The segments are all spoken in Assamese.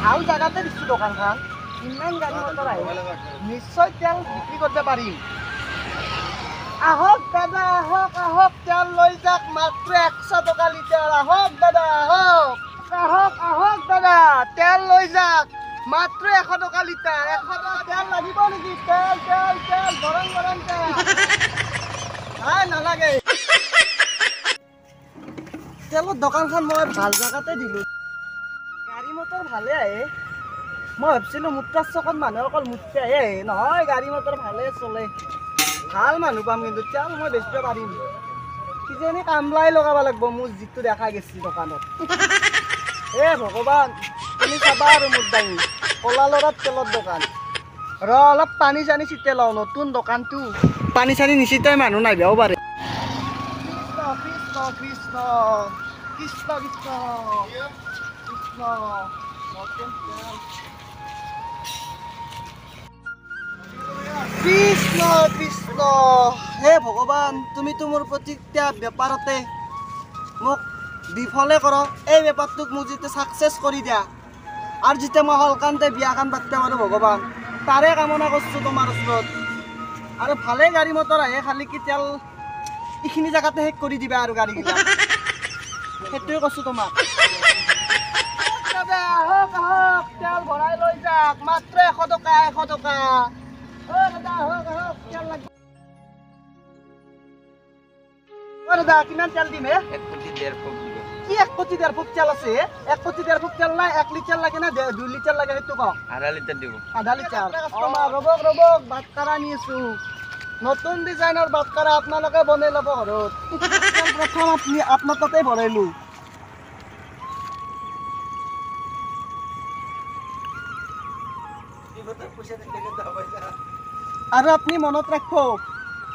ভাল জাগাতে দিছোঁ দোকানখন, ইমান গাড়ী মটৰ আহে, নিশ্চয় তেল বিক্ৰী কৰিব পাৰিম। আহক দাদা, আহক আহক, তেল লৈ যাওক, মাত্ৰ 100 টকা লিটাৰ। আহক দাদা, আহক আহক আহক দাদা, তেল লৈ যাওক, মাত্ৰ 100 টকা লিটাৰ। 100 টকা তেল লাগিব নেকি? তেল তেল তেল, গৰম গৰম তেল। নাই, নালাগে। তেলৰ দোকানখন মই ভাল জেগাতে দিলোঁ, গাড়ী মটৰ ভালে আহে। মই ভাবছিলোঁ মুত্ৰাৰ চকত মানুহে অকল মুত্ৰাই আহে, নহয়, গাড়ী মটৰ ভালে চলে, ভাল মানুহ পাম, কিন্তু তেল মই বেচিব পাৰিম। কিজানি কামলাই লগাব লাগিব মোৰ যিটো দেখা গৈছে দোকানত। এ ভগৱান, তুমি চাবা আৰু মোৰ দাঙি কলা ল'ৰাত তেলৰ দোকান। ৰ অলপ পানী চানী ছিটাই লওঁ, নতুন দোকানটো, পানী চানী নিচিটাই মানুহ নাহিবও পাৰে। কৃষ্ণ কৃষ্ণ কৃষ্ণ কৃষ্ণ কৃষ্ণ কৃষ্ণ, নতুন তেল। কৃষ্ণ কৃষ্ণ, হে ভগৱান, তুমিতো মোৰ প্ৰতিটা বেপাৰতে মোক বিফলে কৰ, এই বেপাৰটোক মোক যেতিয়া ছাকচেছ কৰি দিয়া, আৰু যেতিয়া মই সলকান্তে বিয়াখন পাতিব পাৰোঁ ভগৱান, তাৰে কামনা কৰিছোঁ তোমাৰ ওচৰত। আৰু ভালে গাড়ী মটৰ আহে, খালি কি তেল এইখিনি জেগাতে শেষ কৰি দিবা আৰু গাড়ীবিলাক, সেইটোৱে কৈছোঁ তোমাক। দাদা আহক আহক, তেল ভৰাই লৈ যাওক, মাত্ৰ 100 টকা, 100 টকা। অ দাদা আহক আহক, তেল লাগিব। অ দাদা, কিমান তেল দিম হে? 1 কোটি 1.5 ফুট দিব। কি 1 কোটি 1.5 ফুট তেল আছে? 1 কোটি 1.5 ফুট তেল নাই, 1 লিটাৰ লাগে না 2 লিটাৰ লাগে সেইটো কওক? আধা লিটাৰ দিব। আধা লিটাৰ। কাষ্টমাৰ ৰবক ৰবক, বাটকাৰা আনি আছো, নতুন ডিজাইনৰ বাটকাৰা, আপোনালোকে বনাই ল'ব ঘৰত। প্ৰথম আপুনি আপোনাৰ তাতে ভৰাইলো। আৰু আপুনি মনত ৰাখিব,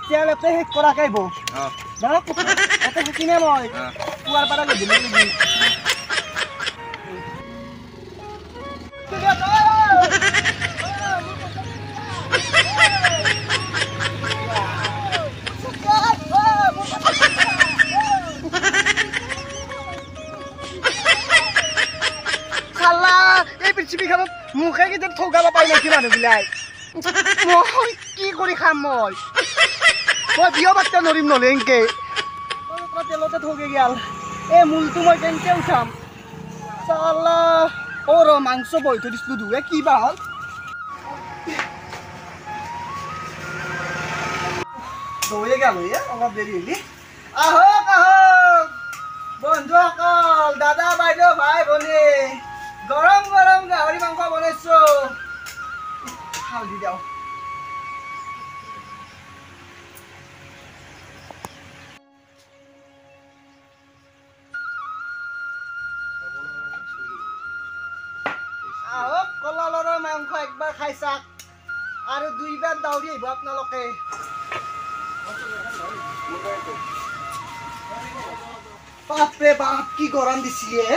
তেল এতে শেষ কৰাকে আহিব। দাদা এতে থাকিমে মই পুৱাৰ পৰা গধূলি নেকি। চালা, এই পৃথিৱীখনত মুখে কেইটা ঠগাব পাৰি নেকি মানুহবিলাক? মই কি কৰি খাম? মই মই বিয়া পাতিব নোৱাৰিম নহ'লে এনকে। তেলতে ঠগে গেল, এই মূলটো মই কেনেকে উঠাম? চালা, অ ৰ, মাংস বহি থৈ দিছিলো ধুৱে, কি বা হ'ল? দৌৰে গেল অলপ দেৰি হ'লি। আহক আহক বন্ধুসকল, দাদা বাইদেউ ভাই ভনী, গৰম গৰম গাহৰি মাংস বনাইছো, হালধি দিওঁ। আহক কলা ল'ৰাৰ মাংস একবাৰ খাই চাওক, আৰু দুইবাৰ দাউৰি আহিব আপোনালোকে। বাপৰে বাপ, কি গৰম দিছিলে,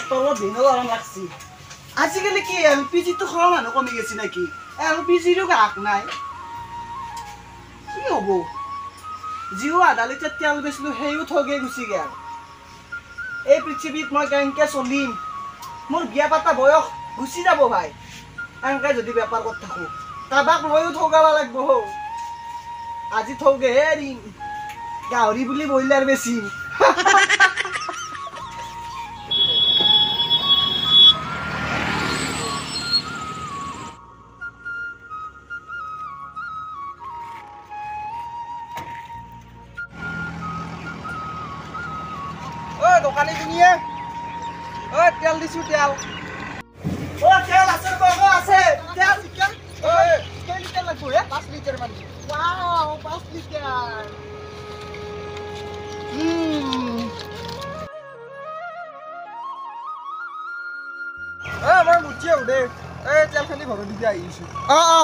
তলত ভিন্ন গৰম লাগছি। আজিকালি কি এল পি জিটো খোৱা মানুহ কমি গৈছে নেকি? এল পি জিৰো গ্ৰাহক নাই, কি হ'ব? যিও আধা লিটাৰ তেল বেচিলো, সেইও ঠগে গুচি গ'ল। এই পৃথিৱীত মই কেনেকে চলিম? মোৰ বিয়া পাতা বয়স গুচি যাব ভাই, এনেকে যদি বেপাৰ কৰি থাকোঁ। কাৰোবাক ময়ো ঠগাব লাগিব হৌ, আজি ঠগেহে এৰিম, গাহৰি বুলি ব্ৰইলাৰ বেচিম। ঐ দোকানীজনীয়ে, ঐ তেল দিছো, তেল। ঐ তেল আছে, আছে তেল। ঐ কেই লিটাৰ লাগিব হে? 5 লিটাৰ মান। Wow, 5 litre. এ মই মুঠিয়ে দে, এই তেলখিনি ঘৰত দি আহিছো। অ অ,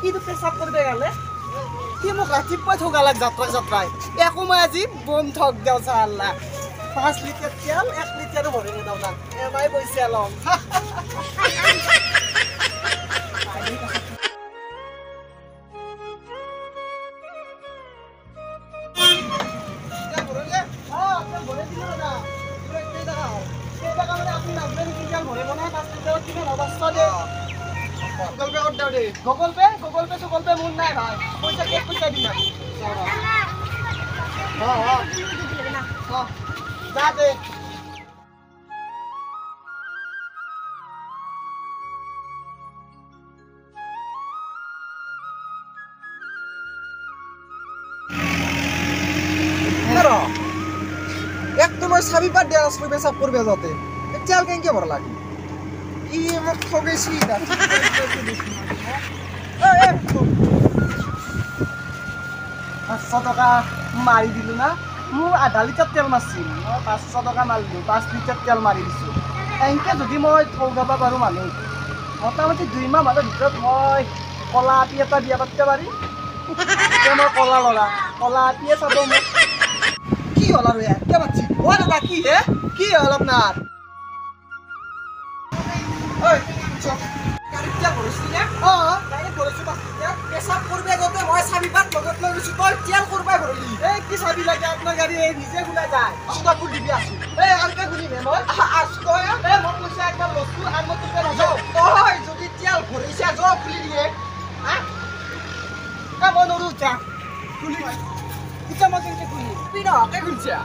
কি পেচাব কৰিব গ'লে সি মোক ৰাতিপুৱাই ঠগালাক যাত্ৰা যাত্ৰাই। একো মই আজি বম ঠগ দিওঁ চাল্লা। 5 লিটাৰ তেল 1 লিটাৰো ভৰি নিদিওঁ তাক এমাই পইচা ল'ম। Google Pay Google Pay Google Pay মোৰ নাই ভাই, পইচা কেছ পইচা দিম। যা দে। এক তো মই চাবি পাত দিয়া নাছিলো পেচাব কৰিব যাওঁতে, তেল কেনেকে ভৰ লাগিল? ই মোক ঠগেছি। 500 টকা মাৰি দিলো না, মোৰ আধা লিটাৰ তেল মাৰছিল, মই 500 টকা মাৰিলোঁ, 5 লিটাৰ তেল মাৰি দিছোঁ। এনেকৈ যদি মই ঠগাব পাৰোঁ মানুহ, মোটামুটি 2 মাহ মানৰ ভিতৰত মই কলা আপি এটা বিয়া পাতিব পাৰিম। এতিয়া মই কলা ল'ৰা, কলা আপিয়ে চাব মোক। কি হ'ল আৰু ইয়াত কিয় মাতছি? অ' দাদা কি হে, কি হ'ল আপোনাৰ? অঁ গাড়ীত ভৰিছোঁ 5 লিটাৰ। পেচাব কৰিব যাওঁতে মই চাবি পাত লগত লৈ গৈছোঁ, তই তেল কৰবাই ভৰিলি। এই কি চাবি লাগে আপোনাৰ গাড়ী, এই নিজে খোলা যায়। চুদাপুৰ দিবি আছো। এই আৰু কে খুলিম হে মই? আছো তই। এই মই পইচা একবাৰ লৈছোঁ আৰু মই তোকে নাযাওঁ। তই যদি তেল ভৰিছা য খুলি দিয়ে। হা মই নৰো, যা খুলি। এতিয়া মই কেনেকৈ খুলিম? নহকে খুলিছা,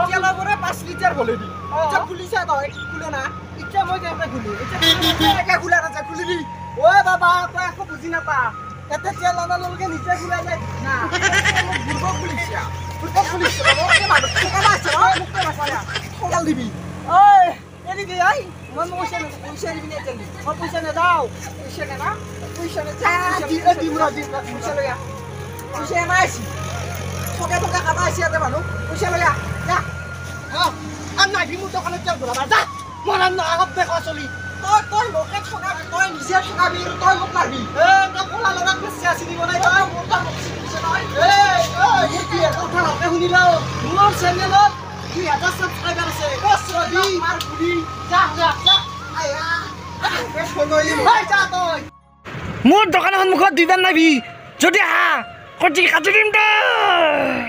তেলৰ পৰা 5 লিটাৰ ভৰিলি, এতিয়া খুলিছা তই, খোলা না। এতিয়া মই কেনেকৈ খুলিম? এতিয়া খোলা নাযায়, খুলি দি। ঐ বাবা তই একো বুজি নাপা, ইয়াতে তেল অনাৰ লগে নিজে খোলা যায় না। মোক বুৰ্বক বুলিছা, বুৰ্বক বুলিছা। ঠগাল দিবি। ঐ এৰি দে। ঐ মই পইচা পইচা দিবি নে তেল দিবি? মই পইচা নেযাওঁ। পইচা নেনা? পইচা নেযা? দিম ৰ, দিম। পইচা লৈ আহ। পইচা এনাই আছি, ঠগে ঠগে কাটা আছে ইয়াতে মানুহ। পইচা লৈ আহ, যা। আৰু নাহিবি মোৰ দোকানত তেল ভৰাবা, যা। মৰাম ন আগত দেখা চলি। তই তই লোকে ঠগাবি, তই নিজে ঠগাবি আৰু তই মোক মাৰবি। এ তই ক'লা ল'ৰাক বেছি চিনি বনাই তই মোৰ তাত মোক চিনি পাইছে নহয়। এই মোৰ কি কথা ভালকে শুনি লওঁ, মোৰ চেনেলত 2000 ছাবস্ক্ৰাইবাৰ আছে। মাৰ গুলি। যা যা যা। আয়া যা তই মোৰ দোকানৰ সন্মুখত দুইবাৰ নাবি, যদি আহা কটি কাটি দিম তই।